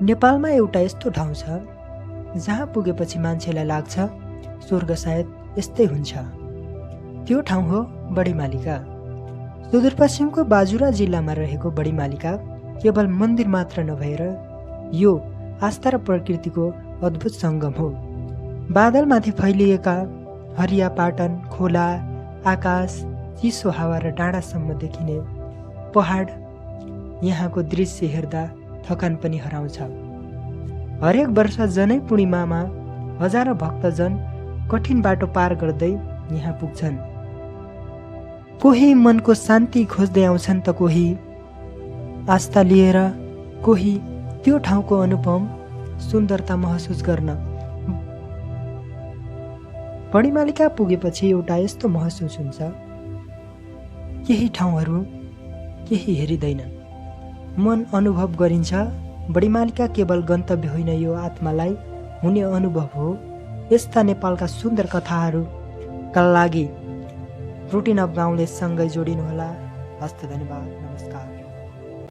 नेपालमा एउटा यस्तो ठाउँ छ जहाँ पुगेपछि मान्छेलाई लाग्छ स्वर्ग सायद यस्तै हुन्छ। त्यो ठाउँ हो बडीमालिका। सुदूरपश्चिमको बाजुरा जिल्लामा रहेको बडीमालिका केवल मन्दिर मात्र नभएर यो आस्था र प्रकृतिको अद्भुत सङ्गम हो। बादलमाथि फैलिएका हरिया पाटन, खोला, आकाश, चिसो हावा र डाँडासम्म देखिने पहाड, यहाँको दृश्य हेर्दा थकान पनि हराउँछ। हरेक वर्ष जनै पूर्णिमामा हजारौं भक्तजन कठिन बाटो पार गर्दै यहाँ पुग्छन्। कोही मनको शान्ति खोज्दै आउँछन् त कोही आस्था लिएर, कोही त्यो ठाउँको अनुपम सुन्दरता महसुस गर्न। बडीमालिका पुगेपछि एउटा यस्तो महसुस हुन्छ, केही ठाउँहरू केही हेरिँदैनन्, मन अनुभव गरिन्छ। बडीमालिका केवल गन्तव्य होइन, यो आत्मालाई हुने अनुभव हो। यस्ता नेपालका सुन्दर कथाहरूका लागि रुटिन अफ गाउँले सँगै जोडिनुहोला। हस्त, धन्यवाद, नमस्कार।